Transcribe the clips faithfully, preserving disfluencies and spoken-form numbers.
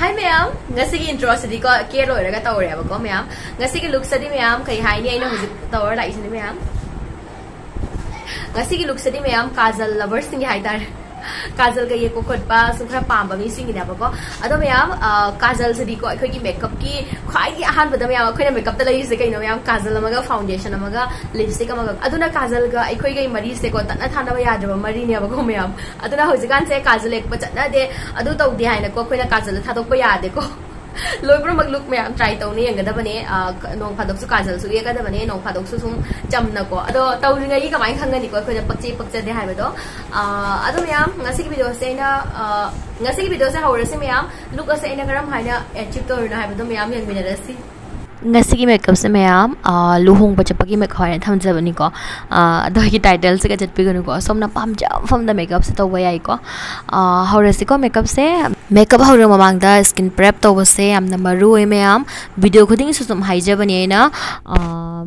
ꯍꯥꯏ ꯃꯌꯥꯝ, ꯉꯁꯤꯒꯤ ꯏꯟꯇ꯭ꯔꯣꯁꯤꯗꯤꯀꯣ ꯀꯦ ꯂꯣꯏꯔꯒ ꯇꯧꯔꯦꯕꯀꯣ ꯃꯌꯥꯝ. ꯉꯁꯤꯒꯤ ꯂꯨꯛꯁꯤꯗꯤ ꯃꯌꯥꯝ ꯀꯩ ꯍꯥꯏꯅꯤ, ꯑꯩꯅ ꯍꯧꯖꯤꯛ ꯇꯧꯔ ꯂꯥꯛꯏꯁꯤꯗꯤ ꯃꯌꯥꯝ, ꯉꯁꯤꯒꯤ ꯂꯨꯛꯁꯤꯗꯤ ꯃꯌꯥꯝ ꯀꯥꯖꯜ ꯂꯚꯔꯁꯤꯡꯒꯤ ꯍꯥꯏꯇꯥꯔꯦ. ꯀꯥꯖꯜꯒ ꯌꯦꯛꯄ ꯈꯣꯠꯄ ꯁꯨꯝ ꯈꯔ ꯄꯥꯝꯕ ꯃꯤꯁꯤꯡꯒꯤꯅꯦꯕꯀꯣ. ꯑꯗꯣ ꯃꯌꯥꯝ, ꯑ, ꯀꯥꯖꯜꯁꯤꯗꯤꯀꯣ ꯑꯩꯈꯣꯏꯒꯤ ꯃꯦꯀꯞꯀꯤ ꯈ꯭ꯋꯥꯏꯒꯤ ꯑꯍꯥꯟꯕꯗ ꯃꯌꯥꯝ ꯑꯩꯈꯣꯏꯅ ꯃꯦꯀꯞꯇ ꯂꯩꯔꯤꯁꯦ ꯀꯩꯅꯣ ꯃꯌꯥꯝ? ꯀꯥꯖꯜ ꯑꯃꯒ, ꯐꯥꯎꯟꯗꯦꯁꯟ ꯑꯃꯒ, ꯂꯤꯞꯁꯇꯤꯛ ꯑꯃꯒ. ꯑꯗꯨꯅ ꯀꯥꯖꯜꯒ ꯑꯩꯈꯣꯏꯒꯤ ꯃꯔꯤꯁꯦꯀꯣ ꯇꯠꯅ ꯊꯥꯅꯕ ꯌꯥꯗ꯭ꯔꯕ ꯃꯔꯤꯅꯦꯕꯀꯣ ꯃꯌꯥꯝ. ꯑꯗꯨꯅ ꯍꯧꯖꯤꯛꯀꯥꯟꯁꯦ ꯀꯥꯖꯜ ꯌꯦꯛꯄ ꯆꯠꯅꯗꯦ, ꯑꯗꯨ ꯇꯧꯗꯦ ꯍꯥꯏꯅꯀꯣ ꯑꯩꯈꯣꯏꯅ ꯀꯥꯖꯜꯗ ꯊꯥꯗꯣꯛꯄ ꯌꯥꯗꯦꯀꯣ. ꯂꯣꯏ ꯄꯨꯝꯅꯃꯛ ꯂꯨꯛ ꯃꯌꯥꯝ ꯇ꯭ꯔꯥꯏ ꯇꯧꯅ ꯌꯦꯡꯒꯗꯕꯅꯦ. ꯑ, ꯅꯣꯡ ꯐꯥꯗꯣꯛꯁꯨ ꯀꯥꯖꯜꯁꯨ ꯌꯦꯛꯀꯗꯕꯅꯦ, ꯅꯣꯡ ꯐꯥꯗꯣꯛꯁꯨ ꯁꯨꯝ ꯆꯝꯅꯀꯣ. ꯑꯗꯣ ꯇꯧꯔꯤꯉꯩꯒꯤ ꯀꯃꯥꯏꯅ ꯈꯪꯒꯅꯤꯀꯣ ꯑꯩꯈꯣꯏꯅ ꯄꯛꯆꯩ ꯄꯛꯆꯗꯦ ꯍꯥꯏꯕꯗꯣ? ꯑ, ꯑꯗꯣ ꯃꯌꯥꯝ, ꯉꯁꯤꯒꯤ ꯚꯤꯗꯤꯑꯣꯁꯦ ꯑꯩꯅ, ꯑ, ꯉꯁꯤꯒꯤ ꯚꯤꯗꯤꯑꯣꯁꯦ ꯍꯧꯔꯁꯤ ꯃꯌꯥꯝ. ꯂꯨꯛ ꯑꯁꯦ ꯑꯩꯅ ꯀꯔꯝ ꯍꯥꯏꯅ ꯑꯦꯆꯤꯞ ꯇꯧꯔꯤꯅꯣ ꯍꯥꯏꯕꯗꯣ ꯃꯌꯥꯝ ꯌꯦꯡꯃꯤꯟꯅꯔꯁꯤ. ꯉꯁꯤꯒꯤ ꯃꯦꯀꯞꯁꯦ ꯃꯌꯥꯝ, ꯑ, ꯂꯨꯍꯣꯡꯕ ꯆꯠꯄꯒꯤ ꯃꯦꯀꯞ ꯍꯥꯏꯅ ꯊꯝꯖꯕꯅꯤꯀꯣ. ꯑ, ꯑꯗꯣ ꯑꯩꯒꯤ ꯇꯥꯏꯇꯜꯁꯤꯒ ꯆꯠꯄꯤꯒꯅꯨꯀꯣ, ꯁꯣꯝꯅ ꯄꯥꯝꯖ ꯃꯐꯝꯗ ꯃꯦꯀꯞꯁꯦ ꯇꯧꯕ ꯌꯥꯏꯀꯣ. ꯑ, ꯍꯧꯔꯁꯤꯀꯣ ꯃꯦꯀꯞꯁꯦ. ꯃꯦꯀꯞ ꯍꯧꯗ꯭ꯔꯤꯉꯩ ꯃꯃꯥꯡꯗ ꯁ꯭ꯀꯤꯟ ꯄ꯭ꯔꯦꯞ ꯇꯧꯕꯁꯦ ꯌꯥꯝꯅ ꯃꯔꯨ ꯑꯣꯏ ꯃꯌꯥꯝ. ꯚꯤꯗꯤꯑꯣ ꯈꯨꯗꯤꯡꯒꯤꯁꯨ ꯁꯨꯝ ꯍꯥꯏꯖꯕꯅꯦ ꯑꯩꯅ, ꯑ,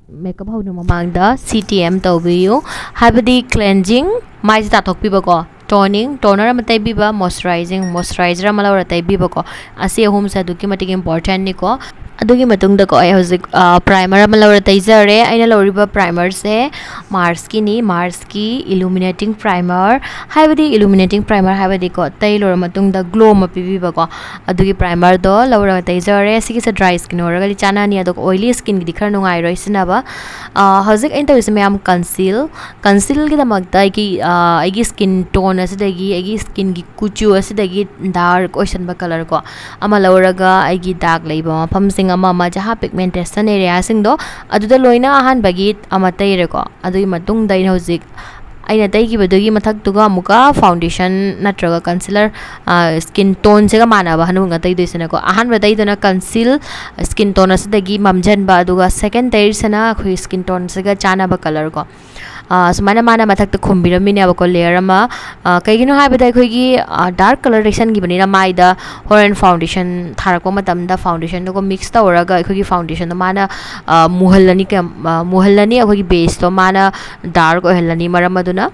ꯃꯦꯀꯞ ꯍꯧꯗ꯭ꯔꯤꯉꯩ ꯃꯃꯥꯡꯗ ꯁꯤ ꯇꯤ ꯑꯦꯝ ꯇꯧꯕꯤꯌꯨ. ꯍꯥꯏꯕꯗꯤ ꯀ꯭ꯂꯦꯟꯖꯤꯡ, ꯃꯥꯏꯁꯦ ꯇꯥꯊꯣꯛꯄꯤꯕꯀꯣ, ꯇꯣꯅꯤꯡ, ꯇꯣꯅꯔ ꯑꯃ ꯇꯩꯕꯤꯕ, ꯃꯣꯏꯆꯔꯥꯏꯖꯤꯡ, ꯃꯣꯏꯆꯔꯥꯏꯖꯔ ꯑꯃ ꯂꯧꯔ ꯇꯩꯕꯤꯕꯀꯣ. ꯑꯁꯤ ꯑꯍꯨꯝꯁꯦ ꯑꯗꯨꯛꯀꯤ ꯃꯇꯤꯛ ꯏꯝꯄꯣꯔꯇꯦꯟꯅꯤꯀꯣ. ꯑꯗꯨꯒꯤ ꯃꯇꯨꯡꯗꯀꯣ ꯑꯩ ꯍꯧꯖꯤꯛ, ꯑ, ꯄ꯭ꯔꯥꯏꯃꯔ ꯑꯃ ꯂꯧꯔ ꯇꯩꯖꯔꯦ. ꯑꯩꯅ ꯂꯧꯔꯤꯕ ꯄ꯭ꯔꯥꯏꯃꯔꯁꯦ ꯃꯥꯔꯁꯀꯤꯅꯤ, ꯃꯥꯔꯁꯀꯤ ꯏꯂꯨꯃꯤꯅꯦꯇꯤꯡ ꯄ꯭ꯔꯥꯏꯃꯔ. ꯍꯥꯏꯕꯗꯤ ꯏꯂꯨꯃꯤꯅꯦꯇꯤꯡ ꯄ꯭ꯔꯥꯏꯃꯔ ꯍꯥꯏꯕꯗꯤꯀꯣ, ꯇꯩ ꯂꯣꯏꯔ ꯃꯇꯨꯡꯗ ꯒ꯭ꯂꯣ ꯑꯃ ꯄꯤꯕꯤꯕꯀꯣ, ꯑꯗꯨꯒꯤ ꯄ꯭ꯔꯥꯏꯃꯔꯗꯣ ꯂꯧꯔꯒ ꯇꯩꯖꯔꯦ. ꯁꯤꯒꯤꯁꯦ ꯗ꯭ꯔꯥꯏ ꯁ꯭ꯀꯤꯟ ꯑꯣꯏꯔꯒꯗꯤ ꯆꯥꯅꯅꯤ, ꯑꯗꯨꯒ ꯑꯣꯏꯂꯤ ꯁ꯭ꯀꯤꯟꯒꯤꯗꯤ ꯈꯔ ꯅꯨꯡꯉꯥꯏꯔꯣꯏ ꯁꯤꯖꯤꯟꯅꯕ. ꯑ, ꯍꯧꯖꯤꯛ ꯑꯩꯅ ꯇꯧꯔꯤꯁꯦ ꯃꯌꯥꯝ ꯀꯟꯁꯤꯜ, ꯀꯟꯁꯤꯜꯒꯤꯗꯃꯛꯇ ꯑꯩꯒꯤ, ꯑ, ꯑꯩꯒꯤ ꯁ꯭ꯀꯤꯟ ꯇꯣꯟ ꯑꯁꯤꯗꯒꯤ, ꯑꯩꯒꯤ ꯁ꯭ꯀꯤꯟꯒꯤ ꯀꯨꯆꯨ ꯑꯁꯤꯗꯒꯤ ꯗꯥꯔꯛ ꯑꯣꯏꯁꯟꯕ ꯀꯂꯔ ꯀꯣ ꯑꯃ ꯂꯧꯔꯒ, ꯑꯩꯒꯤ ꯗꯥꯛ ꯂꯩꯕ ꯃꯐꯝꯁꯤꯡ ꯑꯃ ꯑꯃ, ꯖꯍꯥ ꯄꯤꯒꯃꯦꯟꯇꯦꯁꯟ ꯑꯦꯔꯤꯌꯥꯁꯤꯡꯗꯣ ꯑꯗꯨꯗ ꯂꯣꯏꯅ ꯑꯍꯥꯟꯕꯒꯤ ꯑꯃ ꯇꯩꯔꯦꯀꯣ. ꯑꯗꯨꯒꯤ ꯃꯇꯨꯡꯗ ꯑꯩꯅ ꯍꯧꯖꯤꯛ ꯑꯩꯅ ꯇꯩꯈꯤꯕꯗꯨꯒꯤ ꯃꯊꯛꯇꯨꯒ ꯑꯃꯨꯛꯀ ꯐꯥꯎꯟꯗꯦꯁꯟ ꯅꯠꯇ꯭ꯔꯒ ꯀꯟꯁꯤꯂꯔ, ꯑ, ꯁ꯭ꯀꯤꯟ ꯇꯣꯟꯁꯤꯒ ꯃꯥꯟꯅꯕ ꯍꯅꯨꯒ ꯇꯩꯗꯣꯏꯁꯤꯅꯀꯣ. ꯑꯍꯥꯟꯕ ꯇꯩꯗꯨꯅ ꯀꯟꯁꯤꯜ, ꯁ꯭ꯀꯤꯟ ꯇꯣꯟ ꯑꯁꯤꯗꯒꯤ ꯃꯝꯖꯟꯕ, ꯑꯗꯨꯒ ꯁꯦꯀꯦꯟ ꯇꯩꯔꯤꯁꯤꯅ ꯑꯩꯈꯣꯏ ꯁ꯭ꯀꯤꯟ ꯇꯣꯟꯁꯤꯒ ꯆꯥꯟꯅꯕ ꯀꯂꯔ ꯀꯣ. ꯑ, ꯁꯨꯃꯥꯏꯅ ꯃꯥꯅ ꯃꯊꯛꯇ ꯈꯨꯝꯕꯤꯔꯝꯃꯤꯅꯦꯕꯀꯣ, ꯂꯦꯌꯔ ꯑꯃ. ꯑ, ꯀꯩꯒꯤꯅꯣ ꯍꯥꯏꯕꯗ ꯑꯩꯈꯣꯏꯒꯤ, ꯑ, ꯗꯥꯔꯛ ꯀꯂꯔ ꯇꯩꯁꯟꯈꯤꯕꯅꯤꯅ ꯃꯥꯏꯗ ꯍꯣꯔꯦꯟ ꯐꯥꯎꯟꯗꯦꯁꯟ ꯊꯥꯔꯛꯄ ꯃꯇꯝꯗ ꯐꯥꯎꯟꯗꯦꯁꯟꯗꯨꯒ ꯃꯤꯛꯁ ꯇꯧꯔꯒ ꯑꯩꯈꯣꯏꯒꯤ ꯐꯥꯎꯟꯗꯦꯁꯟꯗꯣ ꯃꯥꯅ, ꯑ, ꯃꯨꯍꯜꯂꯅꯤ, ꯀꯌꯥꯝ, ꯑ, ꯃꯨꯍꯜꯂꯅꯤ, ꯑꯩꯈꯣꯏꯒꯤ ꯕꯦꯁꯇꯣ ꯃꯥꯅ ꯗꯥꯔꯛ ꯑꯣꯏꯍꯜꯂꯅꯤ. ꯃꯔꯝ ꯑꯗꯨꯅ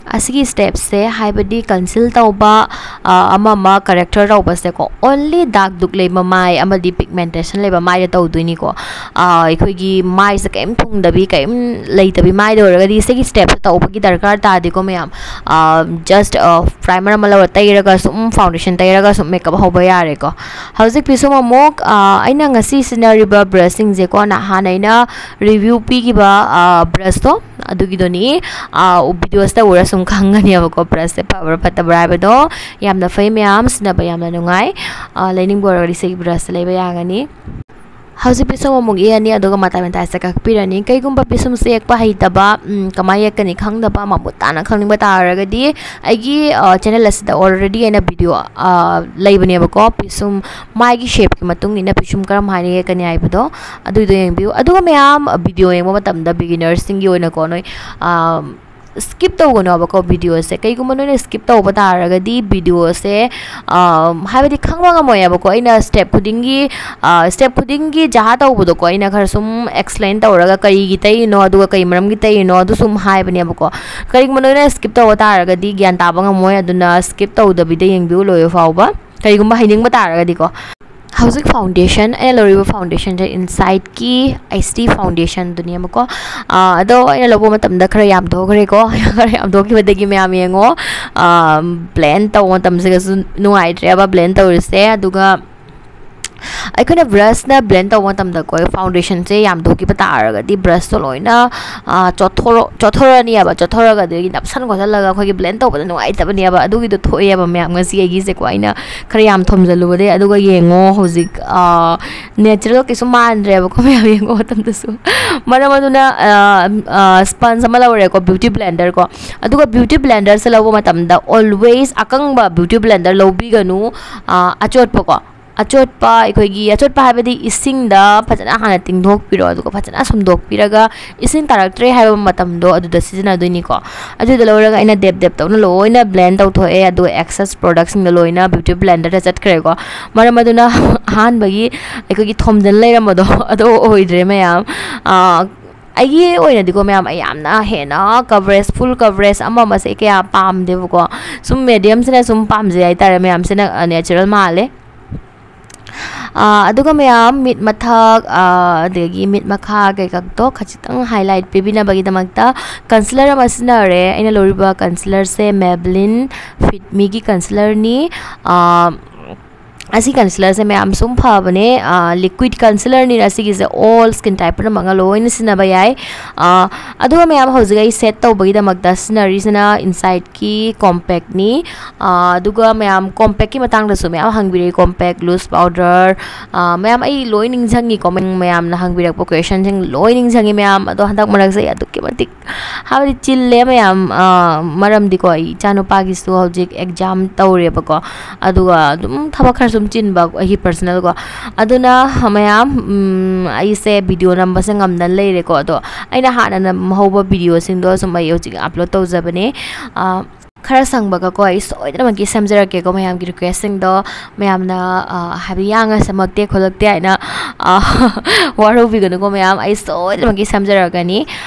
ꯑꯁꯤꯒꯤ ꯁ꯭ꯇꯦꯞꯁꯦ, ꯍꯥꯏꯕꯗꯤ ꯀꯟꯁꯤꯜ ꯇꯧꯕ, ꯑ, ꯑꯃ ꯑꯃ ꯀꯔꯦꯛꯇꯔ ꯇꯧꯕꯁꯦꯀꯣ, ꯑꯣꯟꯂꯤ ꯗꯥꯛ ꯗꯨꯛ ꯂꯩꯕ ꯃꯥꯏ ꯑꯃꯗꯤ ꯄꯤꯒꯃꯦꯟꯇꯦꯁꯟ ꯂꯩꯕ ꯃꯥꯏꯗ ꯇꯧꯗꯣꯏꯅꯤꯀꯣ꯫ ꯑ, ꯑꯩꯈꯣꯏꯒꯤ ꯃꯥꯏꯁꯦ ꯀꯔꯤꯝ ꯊꯨꯡꯗꯕꯤ, ꯀꯔꯤꯝ ꯂꯩꯇꯕꯤ ꯃꯥꯏꯗ ꯑꯣꯏꯔꯒꯗꯤ ꯁꯤꯒꯤ ꯁ꯭ꯇꯦꯞꯁꯦ ꯇꯧꯕꯒꯤ ꯗꯔꯀꯥꯔ ꯇꯥꯗꯦꯀꯣ ꯃꯌꯥꯝ꯫ ꯑ, ꯖꯁ, ꯑ, ꯄ꯭ꯔꯥꯏꯃꯔ ꯑꯃ ꯂꯧꯔ ꯇꯩꯔꯒ ꯁꯨꯝ, ꯐꯥꯎꯟꯗꯦꯁꯟ ꯇꯩꯔꯒ ꯁꯨꯝ ꯃꯦꯀꯞ ꯍꯧꯕ ꯌꯥꯔꯦꯀꯣ꯫ ꯍꯧꯖꯤꯛ ꯄꯤꯁꯨꯝ ꯑꯃꯨꯛ, ꯑ, ꯑꯩꯅ ꯉꯁꯤ ꯁꯤꯖꯤꯟꯅꯔꯤꯕ ꯕ꯭ꯔꯁꯁꯤꯡꯁꯦꯀꯣ, ꯅꯍꯥꯟ ꯑꯩꯅ ꯔꯤꯚ꯭ꯌꯨ ꯄꯤꯈꯤꯕ, ꯑ, ꯕ꯭ꯔꯁꯇꯣ, ꯑꯗꯨꯒꯤꯗꯨꯅꯤ꯫ ꯑ, ꯚꯤꯗꯤꯑꯣꯁꯤꯗ ꯎꯔ ꯁꯨꯝ ꯈꯪꯒꯅꯦꯕꯀꯣ, ꯕ꯭ꯔꯁꯁꯦ ꯐꯕ꯭ꯔꯥ ꯐꯠꯇꯕ꯭ꯔꯥ ꯍꯥꯏꯕꯗꯣ꯫ ꯌꯥꯝꯅ ꯐꯩ ꯃꯌꯥꯝ, ꯁꯤꯖꯤꯟꯅꯕ ꯌꯥꯝꯅ ꯅꯨꯡꯉꯥꯏ꯫ ꯑ, ꯂꯩꯅꯤꯡꯕ ꯑꯣꯏꯔꯒꯗꯤ ꯁꯤꯒꯤ ꯕ꯭ꯔꯁꯁꯦ ꯂꯩꯕ ꯌꯥꯒꯅꯤ꯫ ꯍꯧꯖꯤꯛ ꯄꯤꯁꯨꯝ ꯑꯃꯨꯛ ꯌꯦꯛꯑꯅꯤ, ꯑꯗꯨꯒ ꯃꯇꯥꯏ ꯃꯇꯥꯏꯁꯦ ꯀꯛꯄꯤꯔꯅꯤ꯫ ꯀꯩꯒꯨꯝꯕ ꯄꯤꯁꯨꯝꯁꯦ ꯌꯦꯛꯄ ꯍꯩꯇꯕ, ꯎꯝ, ꯀꯃꯥꯏꯅ ꯌꯦꯛꯀꯅꯤ ꯈꯪꯗꯕ, ꯃꯃꯨꯠ ꯇꯥꯅ ꯈꯪꯅꯤꯡꯕ ꯇꯥꯔꯒꯗꯤ ꯑꯩꯒꯤ, ꯑ, ꯆꯦꯅꯦꯜ ꯑꯁꯤꯗ already ꯑꯩꯅ ꯚꯤꯗꯤꯑꯣ, ꯑ, ꯂꯩꯕꯅꯦꯕꯀꯣ, ꯄꯤꯁꯨꯝ ꯃꯥꯏꯒꯤ ꯁꯦꯞꯀꯤ ꯃꯇꯨꯡ ꯏꯟꯅ ꯄꯤꯁꯨꯝ ꯀꯔꯝ ꯍꯥꯏꯅ ꯌꯦꯛꯀꯅꯤ ꯍꯥꯏꯕꯗꯣ, ꯑꯗꯨꯏꯗꯣ ꯌꯦꯡꯕꯤꯌꯨ꯫ ꯑꯗꯨꯒ ꯃꯌꯥꯝ, ꯚꯤꯗꯤꯑꯣ ꯌꯦꯡꯕ ꯃꯇꯝꯗ ꯕꯤꯒꯤꯅꯔꯁꯤꯡꯒꯤ ꯑꯣꯏꯅꯀꯣ, ꯅꯣꯏ, ꯑ, ꯁ꯭ꯀꯤꯞ ꯇꯧꯒꯅꯣꯕꯀꯣ ꯚꯤꯗꯤꯑꯣꯁꯦ꯫ ꯀꯩꯒꯨꯝꯕ ꯅꯣꯏꯅ ꯁ꯭ꯀꯤꯞ ꯇꯧꯕ ꯇꯥꯔꯒꯗꯤ ꯚꯤꯗꯤꯑꯣꯁꯦ, ꯑ, ꯍꯥꯏꯕꯗꯤ ꯈꯪꯕ ꯉꯝꯃꯣꯏꯕꯀꯣ꯫ ꯑꯩꯅ ꯁ꯭ꯇꯦꯞ ꯈꯨꯗꯤꯡꯒꯤ, ꯑ, ꯁ꯭ꯇꯦꯞ ꯈꯨꯗꯤꯡꯒꯤ ꯖꯍꯥ ꯇꯧꯕꯗꯣꯀꯣ, ꯑꯩꯅ ꯈꯔ ꯁꯨꯝ ꯑꯦꯛꯁꯄ꯭ꯂꯦꯟ ꯇꯧꯔꯒ ꯀꯔꯤꯒꯤ ꯇꯩꯔꯤꯅꯣ, ꯑꯗꯨꯒ ꯀꯩ ꯃꯔꯝꯒꯤ ꯇꯩꯔꯤꯅꯣ, ꯑꯗꯨ ꯁꯨꯝ ꯍꯥꯏꯕꯅꯦꯕꯀꯣ꯫ ꯀꯔꯤꯒꯨꯝꯕ ꯅꯣꯏꯅ ꯁ꯭ꯀꯤꯞ ꯇꯧꯕ ꯇꯥꯔꯒꯗꯤ ꯒ꯭ꯌꯥꯟ ꯇꯥꯕ ꯉꯝꯃꯣꯏ, ꯑꯗꯨꯅ ꯁ꯭ꯀꯤꯞ ꯇꯧꯗꯕꯤꯗ ꯌꯦꯡꯕꯤꯌꯨ ꯂꯣꯏꯕ ꯐꯥꯎꯕ꯫ ꯀꯔꯤꯒꯨꯝꯕ ꯍꯩꯅꯤꯡꯕ ꯇꯥꯔꯒꯗꯤꯀꯣ꯫ ꯍꯧꯖꯤꯛ ꯐꯥꯎꯟꯗꯦꯁꯟ, ꯑꯩꯅ ꯂꯧꯔꯤꯕ ꯐꯥꯎꯟꯗꯦꯁꯟꯁꯦ ꯏꯟꯁꯥꯏꯠꯀꯤ ꯑꯩꯆ ꯗꯤ ꯐꯥꯎꯟꯗꯦꯁꯟꯗꯨꯅꯦꯕꯀꯣ꯫ ꯑꯥ, ꯑꯗꯣ ꯑꯩꯅ ꯂꯧꯕ ꯃꯇꯝꯗ ꯈꯔ ꯌꯥꯝꯊꯣꯛꯈ꯭ꯔꯦꯀꯣ꯫ ꯈꯔ ꯌꯥꯝꯊꯣꯛꯈꯤꯕꯗꯒꯤ ꯃꯌꯥꯝ ꯌꯦꯡꯉꯣ, ꯑꯥ, ꯕ꯭ꯂꯦꯟ ꯇꯧꯕ ꯃꯇꯝꯁꯤꯒꯁꯨ ꯅꯨꯡꯉꯥꯏꯇ꯭ꯔꯦꯕ ꯕ꯭ꯂꯦꯟ ꯇꯧꯔꯤꯁꯦ꯫ ꯑꯗꯨꯒ ꯑꯩꯈꯣꯏꯅ ꯕ꯭ꯔꯁꯅ ꯕ꯭ꯂꯦꯟ ꯇꯧꯕ ꯃꯇꯝꯗꯀꯣ, ꯐꯥꯎꯟꯗꯦꯁꯟꯁꯦ ꯌꯥꯝꯊꯣꯛꯈꯤꯕ ꯇꯥꯔꯒꯗꯤ ꯕ꯭ꯔꯁꯇꯣ ꯂꯣꯏꯅ, ꯑꯥ, ꯆꯣꯠꯊꯣꯔꯛ-, ꯆꯣꯠꯊꯣꯔꯛꯑꯅꯤꯕ꯫ ꯆꯣꯠꯊꯣꯔꯛꯑꯒꯗꯤ ꯅꯞꯁꯟ ꯈꯣꯠꯆꯜꯂꯒ ꯑꯩꯈꯣꯏꯒꯤ ꯕ꯭ꯂꯦꯟ ꯇꯧꯕꯗ ꯅꯨꯡꯉꯥꯏꯇꯕꯅꯦꯕ꯫ ꯑꯗꯨꯒꯤꯗꯣ ꯊꯣꯛꯑꯦꯕ ꯃꯌꯥꯝ ꯉꯁꯤ ꯑꯩꯒꯤꯁꯦꯀꯣ꯫ ꯑꯩꯅ ꯈꯔ ꯌꯥꯝ ꯊꯣꯝꯖꯜꯂꯨꯕꯗꯩ꯫ ꯑꯗꯨꯒ ꯌꯦꯡꯉꯣ ꯍꯧꯖꯤꯛ, ꯑꯥ, ꯅꯦꯆꯔꯦꯜ ꯀꯩꯁꯨ ꯃꯥꯟꯗ꯭ꯔꯦꯕꯀꯣ ꯃꯌꯥꯝ ꯌꯦꯡꯕ ꯃꯇꯝꯗꯁꯨ꯫ ꯃꯔꯝ ꯑꯗꯨꯅ, ꯑꯥ, ꯑꯥ, ꯁ꯭ꯄꯟꯖ ꯑꯃ ꯂꯧꯔꯦꯀꯣ, ꯕ꯭ꯌꯨꯇꯤ ꯕ꯭ꯂꯦꯟꯗꯔ ꯀꯣ꯫ ꯑꯗꯨꯒ ꯕ꯭ꯌꯨꯇꯤ ꯕ꯭ꯂꯦꯟꯗꯔꯁꯦ ꯂꯧꯕ ꯃꯇꯝꯗ always ꯑꯀꯪꯕ ꯕ꯭ꯌꯨꯇꯤ ꯕ꯭ꯂꯦꯟꯗꯔ ꯂꯧꯕꯤꯒꯅꯨ, ꯑꯥ, ꯑꯆꯣꯠꯄꯀꯣ꯫ ꯑꯆꯣꯠꯄ, ꯑꯩꯈꯣꯏꯒꯤ ꯑꯆꯣꯠꯄ ꯍꯥꯏꯕꯗꯤ ꯏꯁꯤꯡꯗ ꯐꯖꯅ ꯍꯥꯟꯅ ꯇꯤꯡꯊꯣꯛꯄꯤꯔꯣ, ꯑꯗꯨꯒ ꯐꯖꯅ ꯁꯨꯝꯗꯣꯛꯄꯤꯔꯒ ꯏꯁꯤꯡ ꯇꯥꯔꯛꯇ꯭ꯔꯦ ꯍꯥꯏꯕ ꯃꯇꯝꯗꯣ ꯑꯗꯨꯗ ꯁꯤꯖꯤꯟꯅꯗꯣꯏꯅꯤꯀꯣ꯫ ꯑꯗꯨꯗ ꯂꯧꯔꯒ ꯑꯩꯅ ꯗꯦꯞ ꯗꯦꯞ ꯇꯧꯅ ꯂꯣꯏꯅ ꯕ꯭ꯂꯦꯟ ꯇꯧꯊꯣꯛꯑꯦ, ꯑꯗꯨꯒ ꯑꯦꯛꯁꯦꯁ ꯄ꯭ꯔꯣꯗꯛꯁꯤꯡꯗꯣ ꯂꯣꯏꯅ ꯕ꯭ꯌꯨꯇꯤ ꯕ꯭ꯂꯦꯟꯗꯔꯗ ꯆꯠꯈ꯭ꯔꯦꯀꯣ꯫ ꯃꯔꯝ ꯑꯗꯨꯅ ꯑꯍꯥꯟꯕꯒꯤ ꯑꯩꯈꯣꯏꯒꯤ ꯊꯣꯝꯖꯤꯟ ꯂꯩꯔꯝꯕꯗꯣ ꯑꯗꯣ ꯑꯣꯏꯗ꯭ꯔꯦ ꯃꯌꯥꯝ꯫ ꯑꯥ, ꯑꯩꯒꯤ ꯑꯣꯏꯅꯗꯤꯀꯣ ꯃꯌꯥꯝ, ꯑꯩ ꯌꯥꯝꯅ ꯍꯦꯟꯅ coverage, full coverage ꯑꯃ ꯑꯃꯁꯦ ꯑꯩ ꯀꯌꯥ ꯄꯥꯝꯗꯦꯕꯀꯣ꯫ ꯁꯨꯝ mediumꯁꯤꯅ ꯁꯨꯝ ꯄꯥꯝꯖꯩ ꯍꯥꯏꯇꯥꯔꯦ, ꯃꯌꯥꯝꯁꯤꯅ natural ꯃꯥꯜꯂꯦ꯫ ꯑꯥ, ꯑꯗꯨꯒ ꯃꯌꯥꯝ ꯃꯤꯠ ꯃꯊꯛ, ꯑꯥ, ꯑꯗꯒꯤ ꯃꯤꯠ ꯃꯈꯥ ꯀꯩꯀꯥꯗꯣ ꯈꯖꯤꯛꯇꯪ highlight ꯄꯤꯕꯤꯅꯕꯒꯤꯗꯃꯛꯇ concealer ꯑꯃ ꯁꯤꯖꯤꯟꯅꯔꯦ꯫ ꯑꯩꯅ ꯂꯧꯔꯤꯕ concealerꯁꯦ Maybelline Fit Meꯒꯤ concealerꯅꯤ꯫ ꯑꯥ, ꯑꯁꯤ concealerꯁꯦ ꯃꯌꯥꯝ ꯁꯨꯝ ꯐꯕꯅꯦ, ꯑꯥ, liquid concealerꯅꯤꯅ ꯑꯁꯤꯒꯤꯁꯦ all skin type ꯄꯨꯝꯅꯃꯛꯅ ꯂꯣꯏꯅ ꯁꯤꯖꯤꯟꯅꯕ ꯌꯥꯏ꯫ ꯑꯥ, ꯑꯗꯨꯒ ꯃꯌꯥꯝ ꯍꯧꯖꯤꯛ ꯑꯩ set ꯇꯧꯕꯒꯤꯗꯃꯛꯇ ꯁꯤꯖꯤꯟꯅꯔꯤꯁꯤꯅ Insideꯀꯤ Compactꯅꯤ꯫ ꯑꯥ, ꯑꯗꯨꯒ ꯃꯌꯥꯝ Compactꯀꯤ ꯃꯇꯥꯡꯗꯁꯨ ꯃꯌꯥꯝ ꯍꯪꯕꯤꯔꯛꯏ, compact, loose powder, ꯑꯥ, ꯃꯌꯥꯝ ꯑꯩ ꯂꯣꯏ ꯅꯤꯡꯁꯤꯡꯉꯤꯀꯣ, ꯃꯌꯥꯝꯅ ꯍꯪꯕꯤꯔꯛꯄ questionꯁꯤꯡ ꯂꯣꯏ ꯅꯤꯡꯁꯤꯡꯉꯤ ꯃꯌꯥꯝ꯫ ꯑꯗꯣ ꯍꯟꯗꯛ ꯃꯔꯛꯁꯦ ꯑꯩ ꯑꯗꯨꯛꯀꯤ ꯃꯇꯤꯛ ꯍꯥꯏꯕꯗꯤ ꯆꯤꯜꯂꯦ ꯃꯌꯥꯝ, ꯑꯥ, ꯃꯔꯝꯗꯤꯀꯣ ꯑꯩ ꯏꯆꯥꯅꯨꯄꯥꯒꯤꯁꯨ ꯍꯧꯖꯤꯛ exam ꯇꯧꯔꯦꯕꯀꯣ, ꯑꯗꯨꯒ ꯑꯗꯨꯝ ꯊꯕꯛ ꯈꯔ ꯁꯨꯝ ꯆꯤꯟꯕ ꯑꯩꯒꯤ personalꯀꯣ, ꯑꯗꯨꯅ ꯃꯌꯥꯝ, ꯎꯝ, ꯑꯩꯁꯦ video ꯅꯝꯕꯁꯦ ꯉꯝꯗꯅ ꯂꯩꯔꯦꯀꯣ꯫ ꯑꯗꯣ ꯑꯩꯅ ꯍꯥꯟꯅ ꯅꯝꯍꯧꯕ videoꯁꯤꯡꯗꯣ ꯁꯨꯝ ꯑꯩ ꯍꯧꯖꯤꯛ upload ꯇꯧꯖꯕꯅꯦ꯫ ꯑꯥ, ꯈꯔ ꯁꯪꯕꯒꯀꯣ ꯑꯩ ꯁꯣꯏꯗꯅꯃꯛꯀꯤ ꯁꯦꯝꯖꯔꯛꯀꯦꯀꯣ ꯃꯌꯥꯝꯒꯤ requestꯁꯤꯡꯗꯣ꯫ ꯃꯌꯥꯝꯅ, ꯑꯥ, ꯍꯥꯏꯕꯗꯤ ꯌꯥꯡꯅ ꯁꯦꯝꯃꯛꯇꯦ ꯈꯣꯠꯂꯛꯇꯦ ꯍꯥꯏꯅ, ꯑꯥ, ꯋꯥꯔꯧꯕꯤꯒꯅꯨꯀꯣ ꯃꯌꯥꯝ, ꯑꯩ ꯁꯣꯏꯗꯅꯃꯛꯀꯤ ꯁꯦꯝꯖꯔꯛꯀꯅꯤ꯫